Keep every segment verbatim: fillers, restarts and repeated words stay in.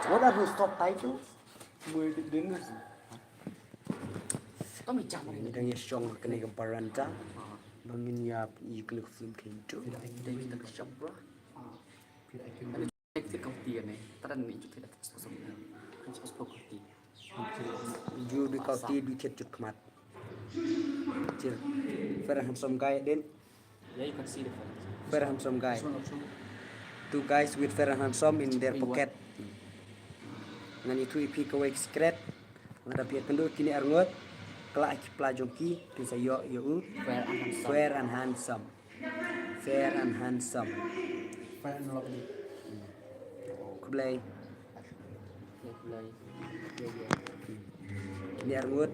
What are those subtitles? Ngi dang ïa shong kane ka baranda ba ngin ïa ïoh kane ka film kane tu. Ju bi kauti du thied jut khmat. Fair and handsome guy din. Yeah, you can see the photo. Fair and handsome guy. This one also. Two guys with fair and handsome in their pocket. Ngan ïathuh ïa phi kawei ka secret. Lada phi ïakynduh kine arngut, khlem ki pla jong ki, kin sa ïoh ïa u. Fair and handsome. Fair and handsome. Fair and handsome. Fair and lovely. Khublei. Khublei. Kine arngut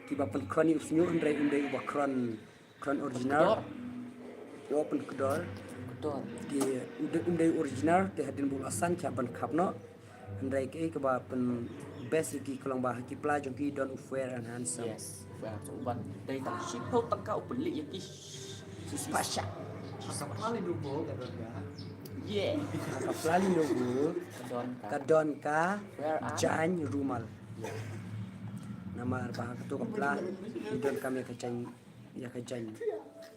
kiba pynkhron ïa u shñiuh, hynrei um dei uba khron, khron original. Pynkhron. Ïa, pynkhron. Khron. Te um dei, um dei original, te hadien ba u la san, ki hap ban khap noh. Hynrei kaei kaba pyn best ïa ki ka long ba ha ki pla jong ki don u fair and handsome. Yes, fair and handsome. Uban dei tang shiphew tyngka u pynlih ïa ki. Spasha. Ka pla Lenovo ka don ka. Yeah. Ka pla Lenovo ka don ka. Ka don ka. Fair and. Jaiñ rumal. Yeah. Namar ba ha kato ka pla ki don kam ïa ka jaiñ, ïa ka jaiñ.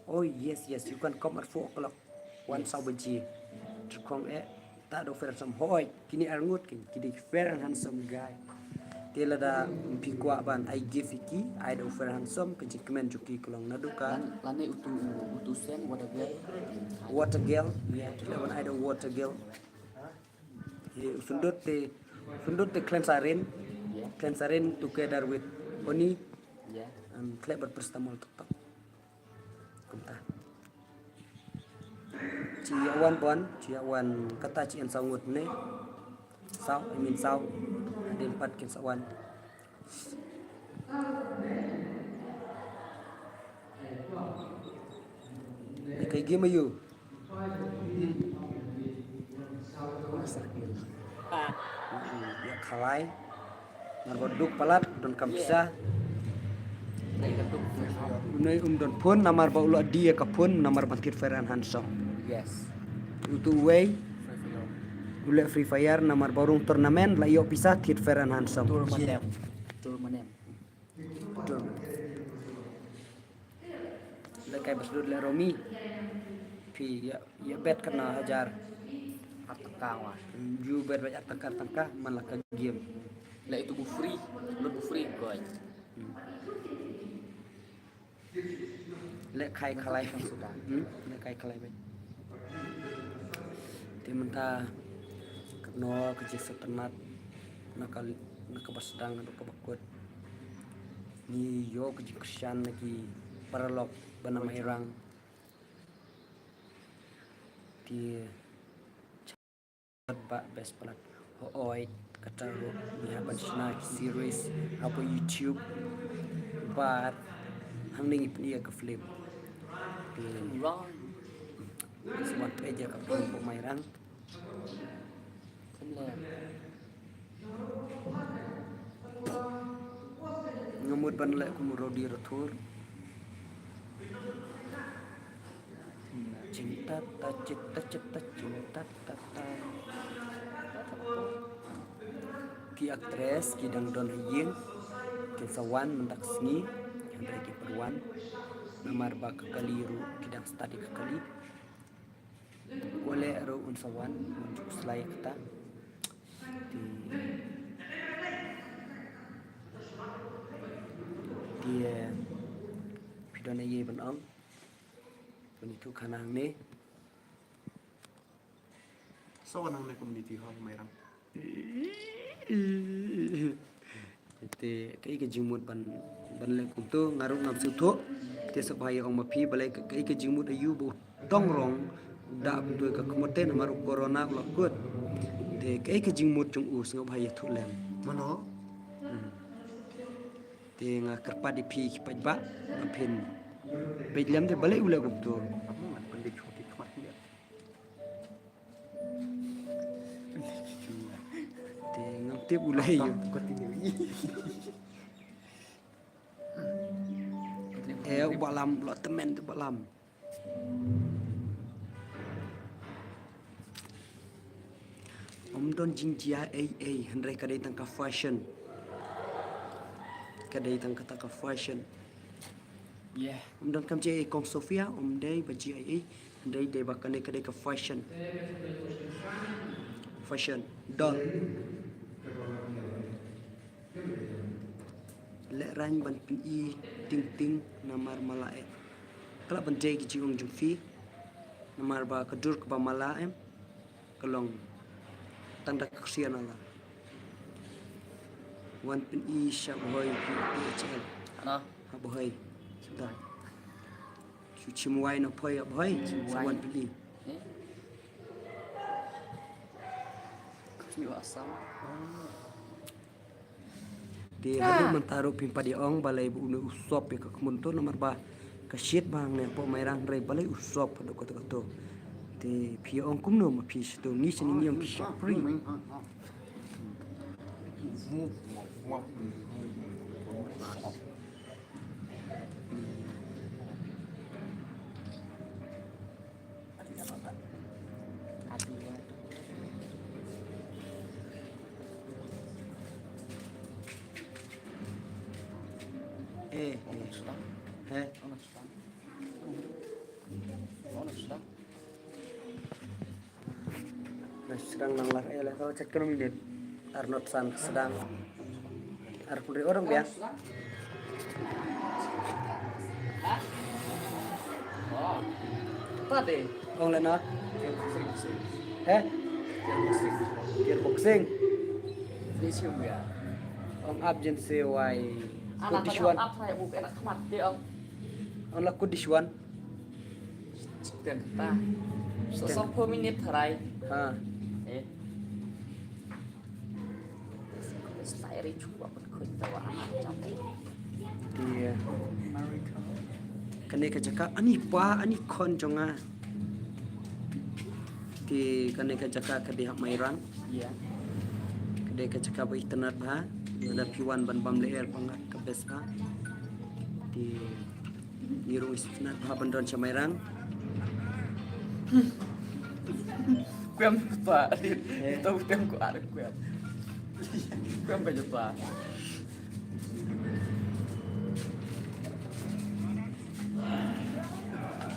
Oh yes, yes, you can come at four o'clock. Wan saw baje. Tyrkhong eh. Ta dei u fair and handsome. Hooid, kine arngut ki, ki dei fair and handsome guy. Te lada phi kwah ban ai gift ïa ki, ai da u fair and handsome, ka jingkmen jong ki ka long naduh ka. Lan, lane utu, utu Sen, water girl. Water girl, yeah. Te lada wan ai da u water girl. Ïa, u Sundut te, Sundut te Cleansarin. Yeah. Cleansarin together with Oni. Yeah. Em, khleh bad paracetamol tok tok. Kumta. Chi ïa wan bon, chi ïa wan kata chi en saw ngut ne. Saw, I mean saw. Hadien pat kin sa wan. Ïa kai game aïu? Ïa khalai. Namar ba duk palat, donkam pisa. Une um don phone, namar ba u la die ïa ka phone, namar ban thied fair and handsome. Yes. Utu uwei u leh Free Fire, namar ba u rung tournament, la ïoh pisa, thied fair and handsome. Tournament. Tournament. Lehkai ba sdut leh Romi. Phi ïa, ïa bet katno hajar? Ar tyngka wa. Ju bet ba ar tyngka, ar tyngka man la ka game. Leh itu bu free, lut bu free koi. Lehkai khalai. Hmm? Lehkai khalai bet. Te mynta katno ka jingsngewtynnat na ka, na kaba sdang, na kaba kut. Ngi ïoh ka jingkyrshan na ki paralok ba na Mairang. Te ba best palat. Hooid, kata ruh ngi hap ban shna series hapoh YouTube. Bad hangne ngi pyni ïa ka film. Te sa wan peit ïa ka film hapoh Mairang. Nga mut ban leh kum u Rowdy Rathore. Ching ta ta, chit ta chit ta, ching ta ta ta. Ki actress ki dang don ha ïing, kin sa wan mynta ka sngi, hynrei kim pat wan. Namar ba ka kali ruh ki dang stad ïa ka kali. Kwah leh ruh un sa wan, un ju khuslai kata. Te, te, phi don ei ei ban ong? Phi ïathuh kane hangne. Sa wan hangne community hall Mairang. Te kaei ka jingmut ban, ban leh kumto, nga ruh ngam sngewthuh. Te sngewbha ïa ong ma phi balei, kaei ka jingmut aïu ba u Tongrong u dah kumto ïa ka khmut, te namar u corona u la kut. Te kaei ka jingmut jong u, sngewbha ïathuh lem. Mano? Hmm. Te nga kyrpad ïa phi ki paidbah ba phin peit lem te balei u leh kumto. Te ngam tip u leh ïa u. Eh, u Bah Lam, u la tymmen te u Bah Lam. Ym don jingjia ei ei, hynrei ka dei tang ka fashion. Ka dei tang kata ka fashion. Yeah. Ym don kam jia ei kong Sofia, ym dei ba jia ei ei, hynrei dei ba kane ka dei ka fashion. Fashion. Don. Lehraiñ ban pyni ting ting namar mala eh. Ka lah ban dei ki jingong jong phi. Namar ba ka dur kaba mala em. Ka long tang da ka ksiar na la. Wan pyni sha Bhoi phi P H L. Ano? Ha Bhoi. Da. Shu chim wai na Bhoi ha Bhoi. Chim wai. Wan pyni. Eh? Ka chim wai Assam. Te haduh mynta ruh phim pat ïa ong balei ba une u sop ïa ka khmut to namar ba ka shit ba hangne hapoh Mairang hynrei balei u sop haduh kato kato. Te phi ïa ong kumno ma phi shito ngi shane ngi ong phi shapri. Eh, eh. He? Na sdang nang lar eh la ka chat ka minit. Arnot san sdang. Ar pun ri orang biang. Ong le no. He? Gearboxing. Ong ap jin se wai. Kut dishwan. Ong la kut dishwan. Ten ta. Sa, sa phew minit tharai. Ha. Eh. Style ri chuwa pun khoi tawa amat jam. Iya. Kane ka jaka ani pa ani khon jong nga. Ki kane ka jaka ka dei ha Mairang. Iya. Ka dei ka jaka ba itynnad bha. Lada phi wan ban bam lyer pyngat ka best bha. Ki Ngi rung isnat bha ban don sha Mairang. Kwem pa. Eh. Tau kwem ko ar kwem. Kwem ba japa.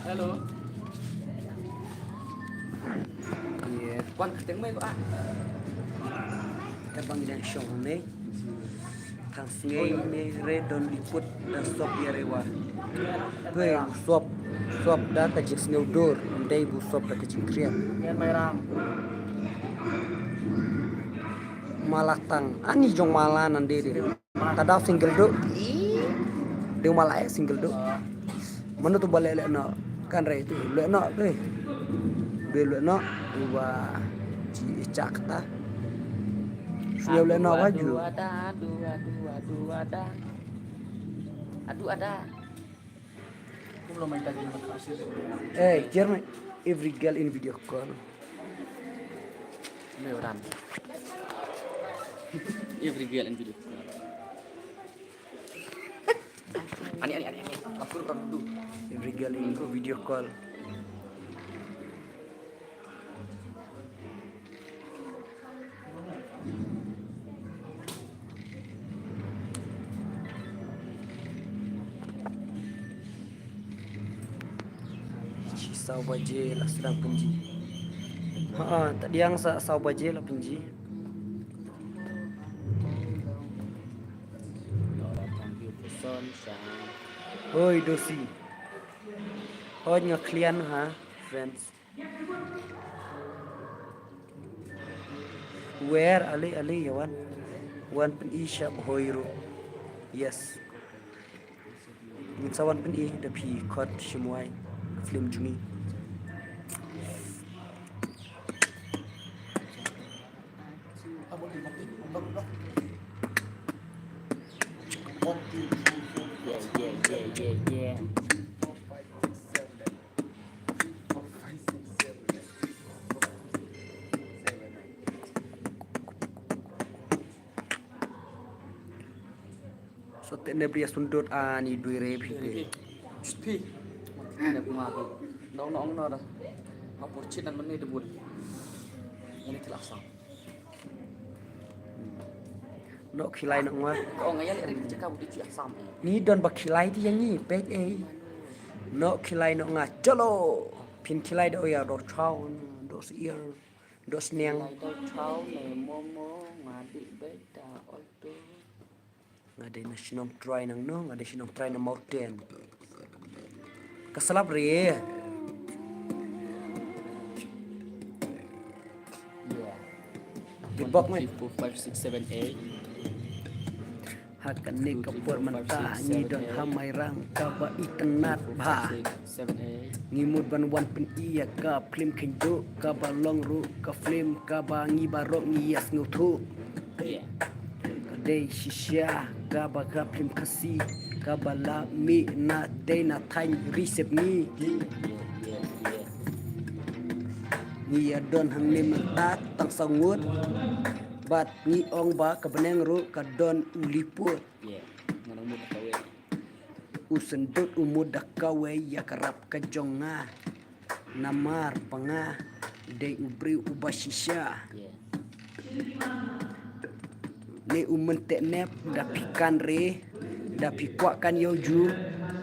Hello. Iya. Wan kyrteng mai ko ah. Ka bang dang shong ne. Tang sngi ne re don liput da sop ïa re wa. Hei, u sop, sop da ka jingsngewdur, ym dei bu sop da ka jingkriat. Mala tang, ani jong mala nan de de. Ta daw single do. Dei mala eh single do. Mano tu ba leh leh noh. Kan re tu leh noh dei. Dei leh noh. Tu ba ji chak ta. Sñiaw leh noh ba ju. Adu ada, adu, adu, adu ada. Adu ada. Eh, kiar mai every girl in video call. Every girl in video call. Ani, ani, ani, ani. Aku rekam dulu. Every girl in video call. Chi saw baje la sdang pynji. Ha, ta diang sa saw baje la pynji. Hoi Dosi. Hoi nga klian ha, friends. Where? Ale, ale, ïa wan. Wan pyni sha Bhoi ruh. Yes. Ngin sa wan pyni da phi khot shim wai ka film jong ngi. Yeah, yeah, yeah, yeah, yeah. Sote ne bria sundut ani dui re phi de. Phi. Ne kuma phi. Nong nong no da. Ma pur chin nan mane de bun. Ini kelas sang. Noh khilai noh nga. Ka ong nga ïa leh ring ka jaka u dei ki Assam eh. Ni don ba khilai ti ïa ngi peit eh. Noh khilai noh nga chalo. Phin khilai da oya do chaw do sier do sniang. Khilai do chaw ne momo nga dei beit da alto. Nga dei na shnong trai nang no, nga dei shnong trai na mountain. Ka slap re. Yeah. Di bok me. One, two, three, four, five, six, seven, eight. Ha kane ka por mynta ngi don ha Mairang kaba itynnad bha. Ngi mut ban wan pyni ïa ka phlim khynduh kaba long ruh ka phlim kaba ngi baroh ngi ïa sngewthuh. Ka dei shisha kaba ka phlim Khasi kaba la mih na dei na thaiñ Ri Sepngi. Ngi ïa don hangne mynta tang saw ngut bad ngi ong ba ka bneng ruh ka don u liput. Yeah, nga dang mut da kawei. U synduk u mut da kawei ïa ka rap ka jong nga. Namar ba nga dei u briew uba shisha. Yeah. Ne u mynta nep da phi kan re da phi kwah kan ïoh ju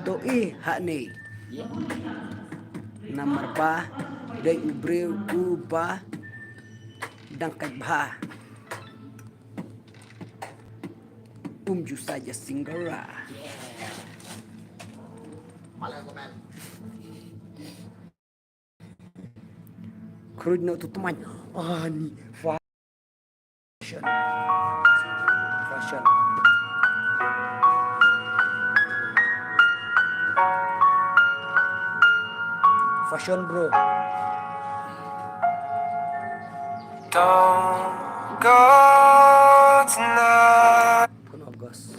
to i ha ne. Yeah. Namar ba dei u briew uba dang kat bha. Um ju sa ja singara. Khrud no tu teman. Ah, ni fashion. Fashion. Fashion, bro. Don't go tonight. Pun August.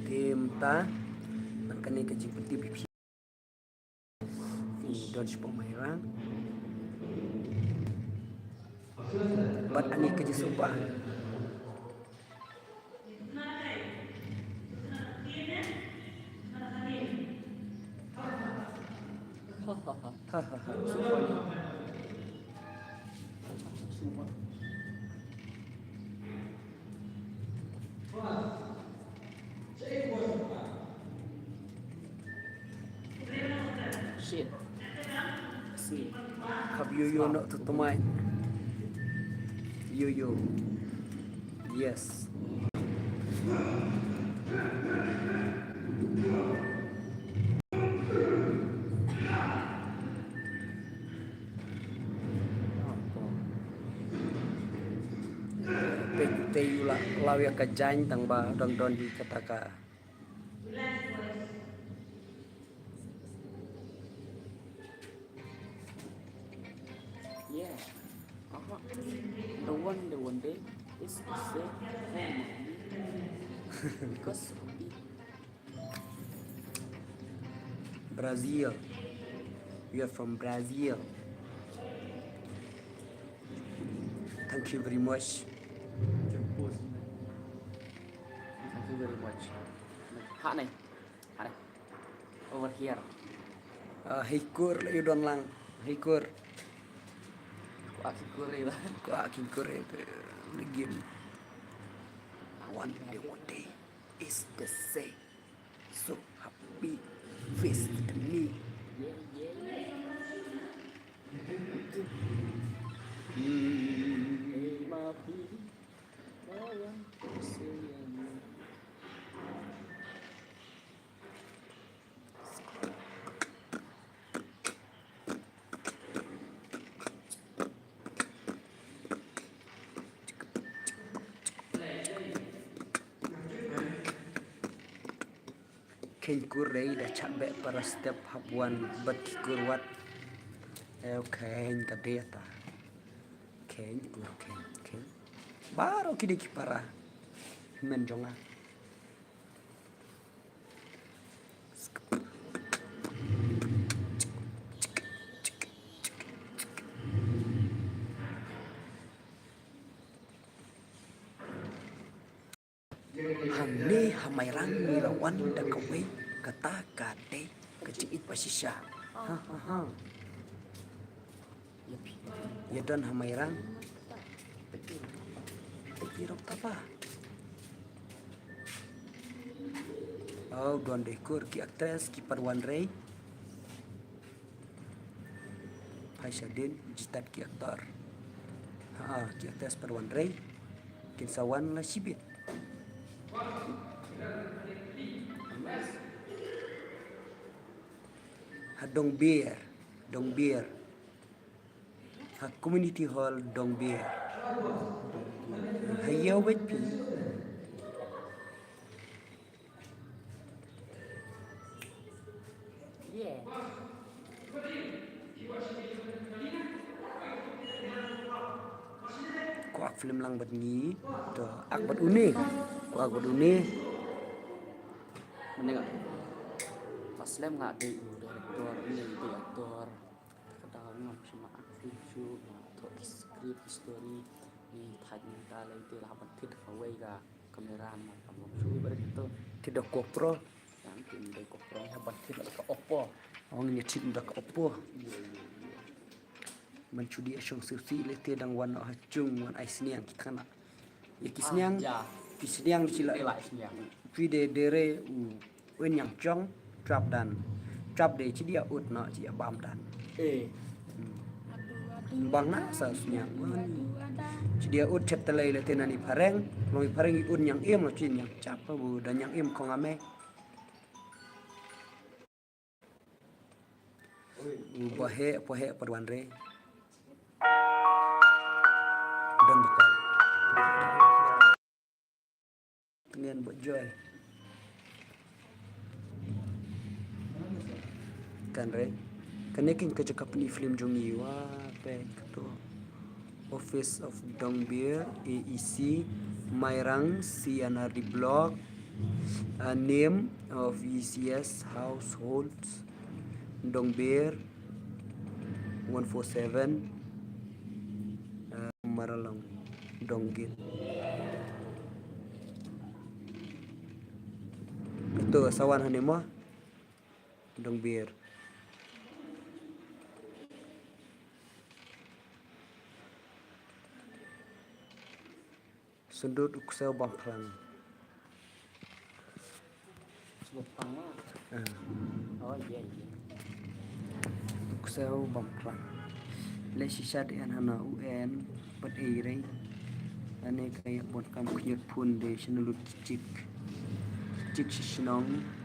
Te mynta, nang kane ka jingpyntip ïa phi. Phi don shapoh Mairang. Bad ani ka jingsuba. Ha, ha, ha. Shit. Sngi. Khap yo yo nok tu tumai. Yo yo. Yes. Peit te ïa la, la ïa ka jaiñ tang ba dang don hi kata ka. Yeah. Aha. The one, the one day is the same home. Because it Brazil. We are from Brazil. Thank you very much. Thank you very much. Ha ne. Ha ne. Over here. Ah, hei kur la ïa don lang. Hei kur. Ko aki kur ïa. Ko aki kur ïa. Begin. One day, one day is the same. So happy face to me. Kheiñ kur dei da chah beh para step hap wan bad ki kur wat. Eh, kheiñ ka dei ta. Kheiñ kur kheiñ kheiñ. Baroh ki dei ki para. Hynmen jong nga. Hangne ha Mairang ngi la wan da kawei Kata ka dei ka jingïeit ba shisha. Ha ha ha. Ïa don ha Mairang. Peit ïa rok tapa. Oh, don dei kur ki actress ki pat wan rei. Phai shadien, jied ki actor. Ha, ki actress pat wan rei. Kin sa wan la shibit. Ha Dongbir, Dongbir. Ha Community Hall Dongbir. Ha ïew bad phi. Ko ak film lang bad ngi, to ak bad une. Ko ak bad une. Mending ah. Pas lem nga dei u director, une u dei actor. Ka dang ngam shim acting shuh, nga thoh ki script, ki story. Ni thait ni ta lei te la ban thit kawei ka camera, ma kam ngam shuh ba to. Thit da GoPro. Yang thit da GoPro, ha ban thit da ka Oppo. Ong ni thit da ka Oppo. Ïa, ïa, ïa. Man shu dei a shong sirsi lei te dang wan ha jung wan ai sniang ki thana. Ïa ki sniang, ki sniang ki la. Phi de dere u un ñiang chong, trap dan. Trap de chi dia ut na chi bam dan. Eh. Bang na sa sniang. Chi dia ut chet te lei lei te nani phareng, long i phareng i un ñiang im lo chi ñiang chap bu da ñiang im kong ame. U ba heh, u ba heh, pat wan re. Don ba ka. Tngen ba joy. Kan re. Kane kin ka jaka pynïaid film jong i wa pe to. Office of Dongbir, A E C, Mairang, C and R D Block, uh, name of E C S households, Dongbir, one four seven, uh, Maralong, Donggit. Ito, sawan hanimo, Dongbir. Sundut u ksew bam phlang. Sundut phlang ma? Ah. Oh, iya, iya. U ksew bam phlang. Le shisha de en hana u en, pat ei rei. Ane ka yak bon kam khñiot phun de shnong lut chik. Chik shnong.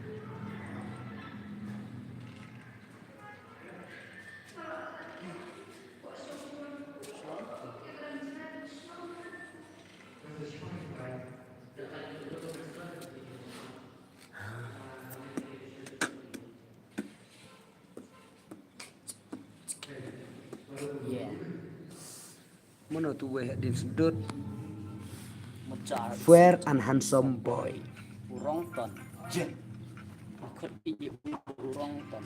Mano tu wei hadien sdut. Fair and handsome boy. Urong ton. Jen. Khot i urong ton.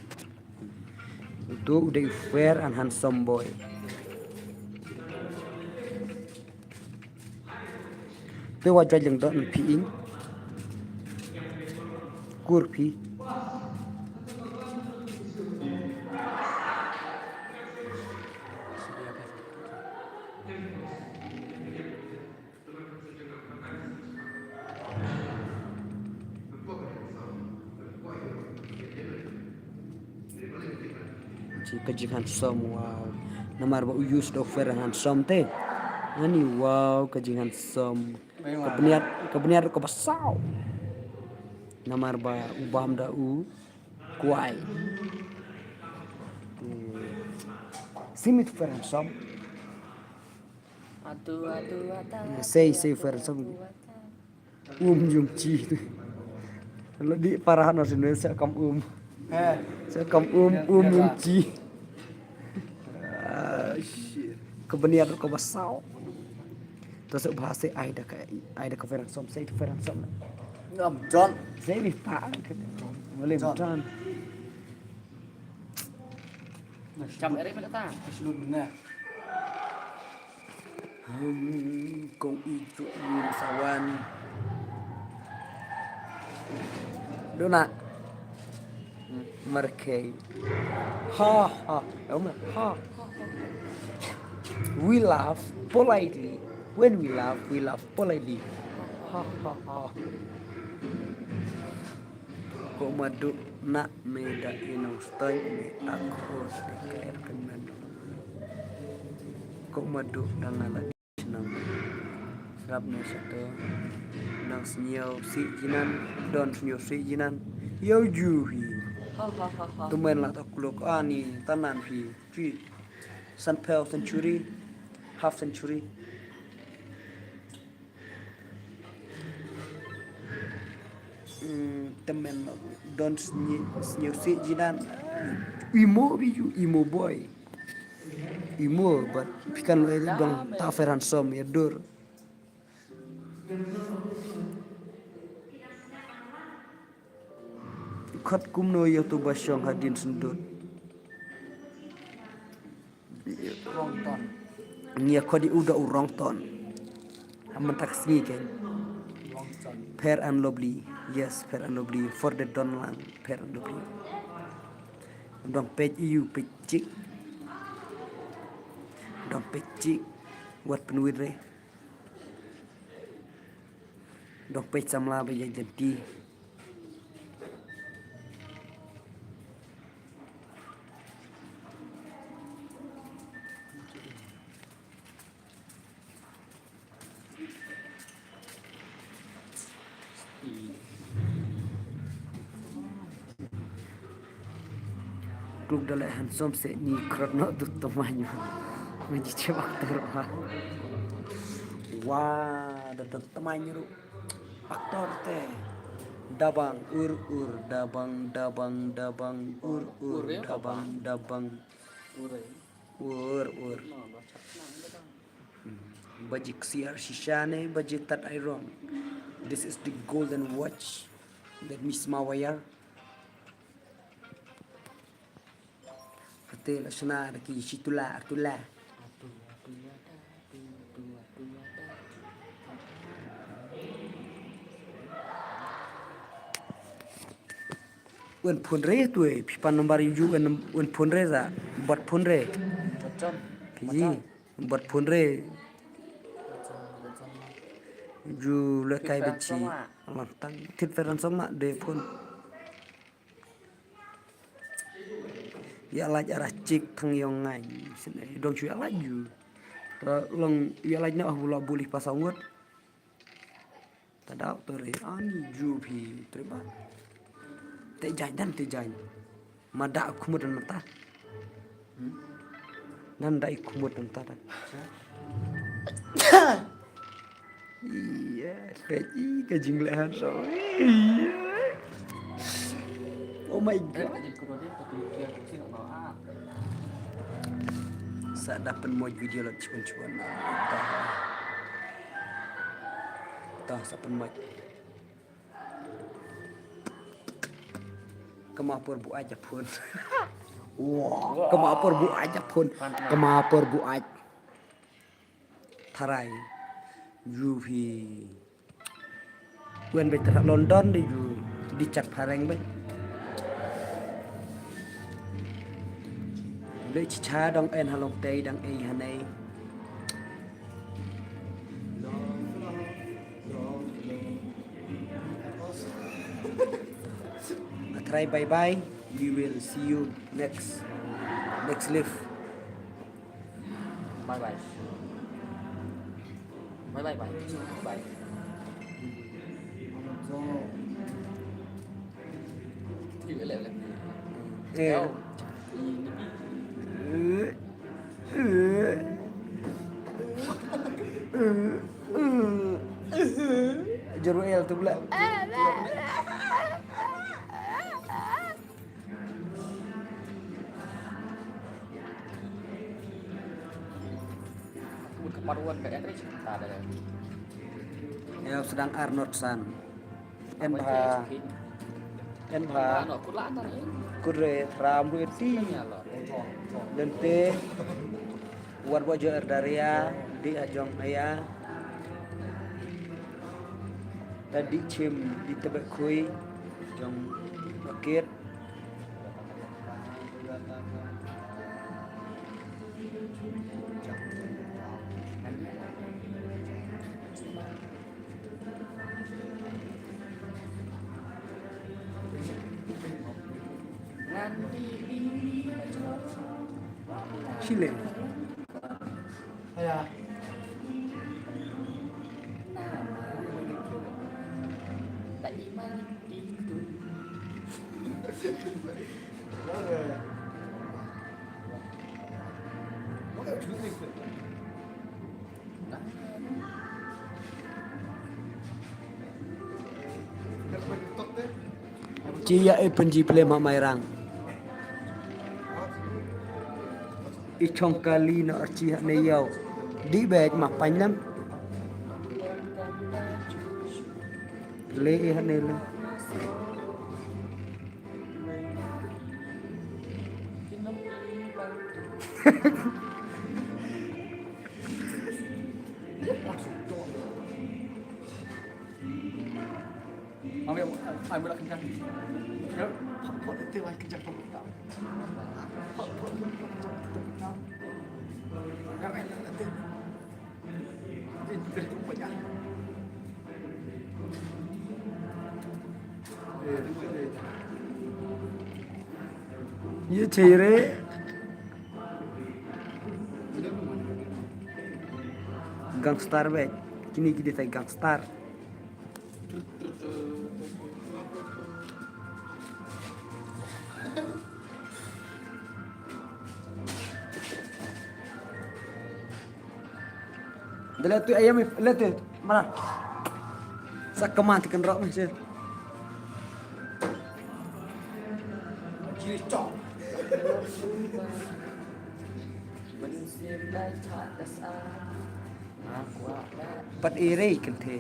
Tu u dei fair and handsome boy. Te wa jai jeng dot phi ing. Kur phi. Chi ka jing handsome, wow. Namar ba u use da u fair and handsome te. Ani wow ka jing handsome. Ka bniat, ka bniat ka basaw. Namar ba u bam da u kwai. Simi tu fair and handsome. Atu atu ata. Sei sei fair and handsome. Um yung chi tu. Lo di parah no sini sa kam um. Eh. Sa kam um um yung chi. Ah, shit. Ka bniat ka basaw. To sa bahasa ai da ka, ai da ka fair and handsome, sei tu fair and handsome. Ngam John. Sei ni ta. Boleh John. Cham eri mana ta? Keslun na. Hmm, kong itu yun sawan. Dona. Markei. Ha ha. Ïa u ma. Ha. We laugh politely. When we laugh, we laugh politely. Ha ha ha. Ko ma duk na me da inong stoi me akho de kair kemen. Ko ma duk da nga la. Nang srap ne shato. Nang sniew si jinan, don sniew si jinan. Yow ju hi. Ha ha ha ha. Tumen la ta klok ani tanan hi. Chi. San pel century. Half century. Hmm, temen don sniew si jinan. Imo bi ju, imo boy. Imo, but phi kan leh dang ta fer handsome ïa dur. Khat kumno ïa tu ba shong hadien sendut. Ngi ïa khot ïa u da u Rongton. Aman tak sngi ken. Fair and Lovely. Yes, Fair and Lovely. For the Don Lang. Fair and Lovely. Dong page ïa u page chick. Dong page chick. Wat pynwit re. Dong page samla ba ïa jenti. Kluk da leh handsome se ni krot no dut tamañ. Ngi ji chebak ter ha. Wa da dut tamañ ru. Aktor te. Dabang ur ur dabang dabang dabang ur ur dabang dabang. Ur ur. Baji ksiar shisha ne baji tat iron. This is the golden watch that Miss Mawayar. Hate la shna da ki shitula artula. Wen phone re tu e, phi pan number yu wen, wen phone re za, bot phone re. Ji, bot phone re. Ju le kai be chi. Lang tang, tit fer ransom ma de phone. Ïa lait ara chik thang yong ngai. Sin dong chu ïa lait ju. Ta long ïa lait na ah bula buli pasang ngut. Ta dau to re ani ju phi tre ba. Te jai dan te jai. Ma da khumut dan mata. Dan da khumut dan ta da. Iya, pet i ka jinglehan so. Iya. Oh my god. Sa da pynmoj video la chun chun. Tah. Tah sa pynmoj. Kama por bu aja phone. Wah, kama por bu aja phone. Kama por bu aj. Tharai. Ju phi. Wen beit tra London di ju di chak phareng beit. Le chicha dang en halong tei dang ei hanei. Try bye bye. We will see you next next live. Bye bye. Bye bye bye. Bye. Thì vậy là. Theo. Jeruel tu pula. Aku buat keparuan kat Enrich. Tak ada. Ya sedang Arnold San. En bha. En bha. Kut re thram ru ti. Lente. Wat wa jo er daria di ajong aya. Ta di chim di tebek khui jong bakit. Chile. Ci ya e pynji ple ma mai rang. I chong kali na archi ha ne yau. Di bej ma panyam. Le e ha ne le. Ye chere. Gangster be. Kini kidi tai gangster. Dale tu ayam le tu. Mana? Sa keman ti kenrok meh sir. Pat ere kenthe.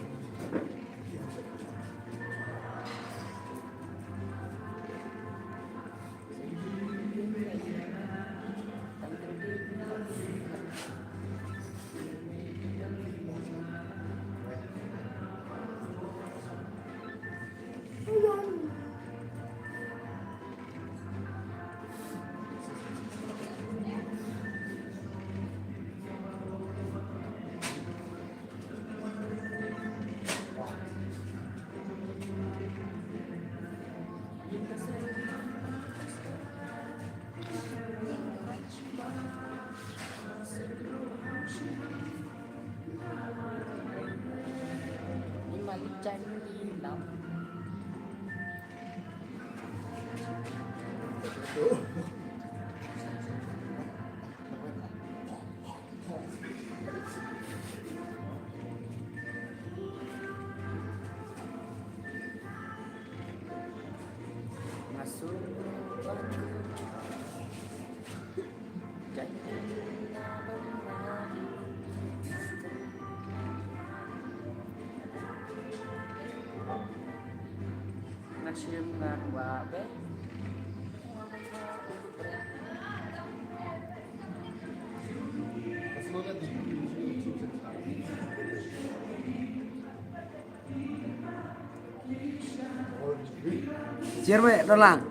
Chairman, dolang.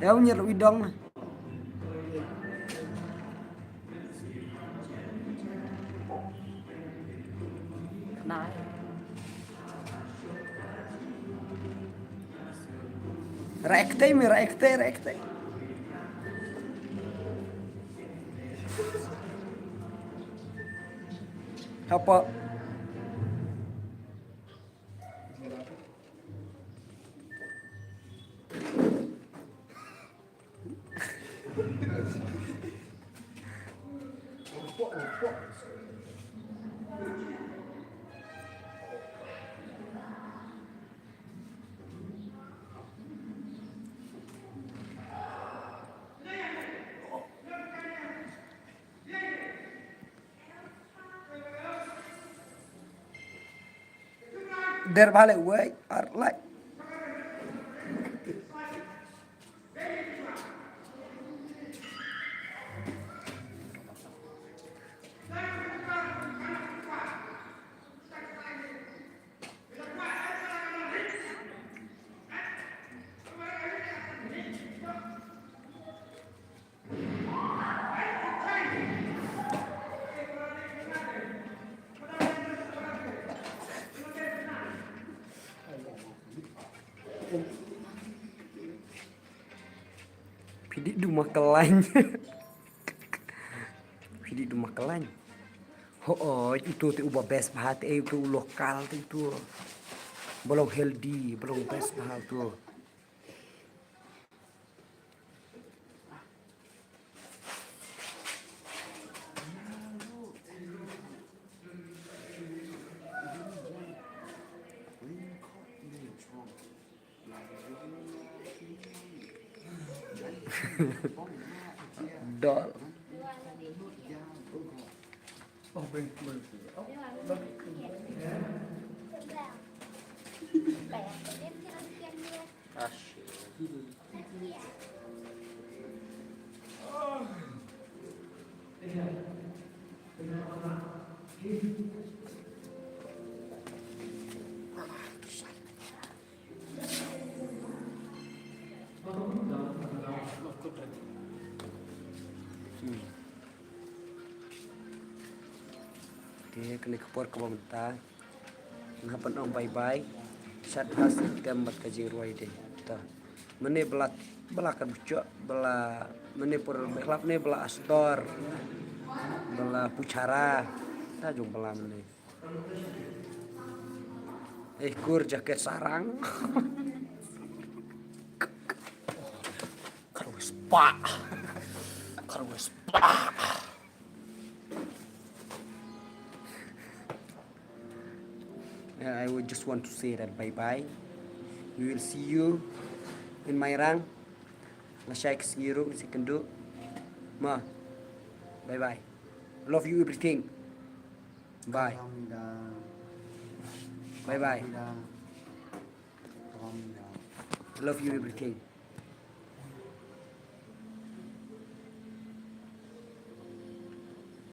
Eo nyet wi dong na. Rekte mi rekte, rekte. Hapa? Der bale wei ar lai. Phi dih duma khlaiñ. Phi dih duma khlaiñ. Hooid, uto te uba best bha te, eh, uto u local te uto. Ba long healthy, ba long best bha uto. Dol. Hmm. Te kane ka por kaba mynta nga hap ban ong bye bye. Shad ha ka system bad ka jingrwai de. Ta. Mane ba la, ba la ka buchok, ba la, mane por ba khlap ne ba la astor. Ba la puchara. Ta jong ba la mane. Eh, kur jaket sarang. Kharwes pa. Kharwes pa. Yeah, I would just want to say that bye bye. We will see you in Mairang. Lashai ka sngi ruh, si kynduh. Ma. Bye bye. Love you everything. Bye. Bye bye. Love you everything.